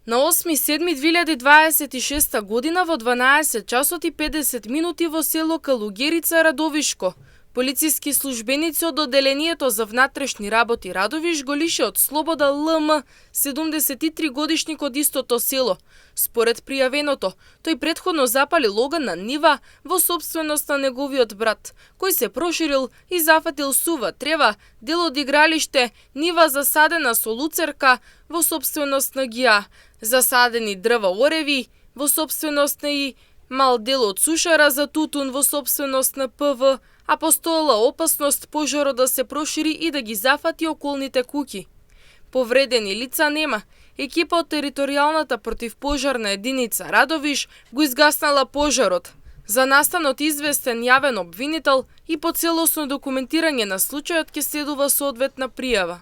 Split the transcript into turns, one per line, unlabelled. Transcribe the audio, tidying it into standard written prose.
На 8.7.2026 година во 12 часот и 50 минути во село Калугерица, Радовишко, полициски службеници од Оделението за внатрешни работи Радовиш го лише од слобода ЛМ, 73 годишник од истото село. Според пријавеното, тој претходно запалил оган на нива во сопственост на неговиот брат, кој се проширил и зафатил сува трева, дел од игралиште, нива засадена со луцерка во сопственост на ГИА, засадени дрва ореви во сопственост на И, мал дел од сушара за тутун во сопственост на ПВ, а постоела опасност пожарот да се прошири и да ги зафати околните куќи. Повредени лица нема. Екипа од територијалната противпожарна единица Радовиш го изгаснала пожарот. За настанот известен јавен обвинител и по целосно документирање на случајот ќе следува соодветна пријава.